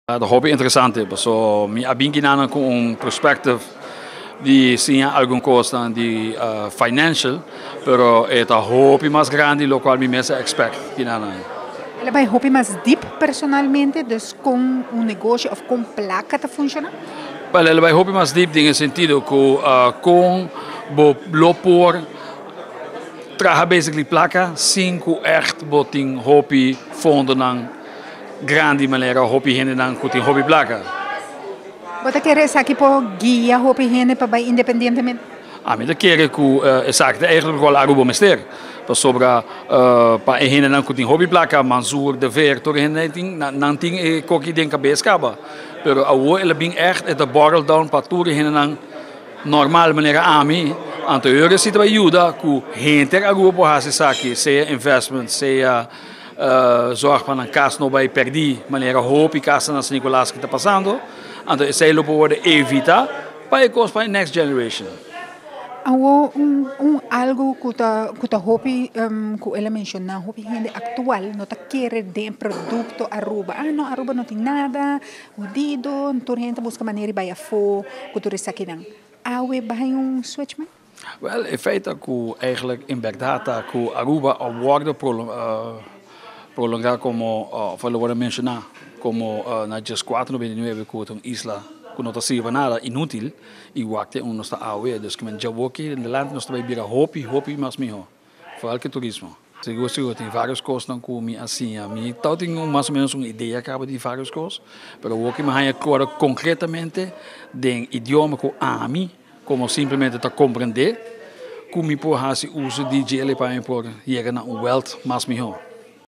Ta hopi interesante, paso mi a bin kinan cu un perspective di siña algun cosnan di financial, pero e ta hopi mas grandi locual mi mes a expect kinan. El a bay hopi mas diep personalmente, dus con un negoshi of con placa ta funciona? Wel, el a bay hopi mas diep den e sentido cu con bo lo por traha basically placa sin cu echt bo tin hopi fondonan grandi manera hopi hendenan cu tin hopi placa. Bo ta kere esaki por guia hopi hende pa bay independientemente? Ami ta kere cu esaki ta eigenlijk locual Aruba mester. Pasobra pa e hendenan cu tin hopi placa, Mansur, De Veer, tur e hendenan tin, nan tin e koki den cabes caba. Pero awor el a bin echt, e ta bottle down pa tur e hendenan normal manera ami. Anto e ora si ta bay yuda cu henter Aruba por haci esaki, sea investment, sea zorg pa nan cas no bay perdi manera hopi casa na San Nicolas ki ta pasando. Anto esey lo por wordo evita pa e cos pa e next generation. Awo un algo cu ta hopi cu el a menciona, hopi hende actual no ta kere den producto Aruba. "Ah no, Aruba no tin nada, hudido", tur hende busca manera di bay afo cu tur esakinan. Awe bay un switch man? Wel, in feite cu eigenlijk in berdad cu Aruba a wordo prolonga como, of a wordo menciona como na 1499 cu un isla cu no ta sirve nada, inutil, y wak te unda nos ta awe. Dus cu men djawoki en delante nos ta bay bira hopi, hopi mas miho. Vooral cu turismo. Sigur, sigur, tin varios cosnan cu mi a siña. Mi tin mas o menos un idea caba di varios cos, pero loke mi haya awor concretamente den idioma cu ami, como simplemente ta comprende, cu mi por haci uso di dje pa mi por yega na un wealth mas miho.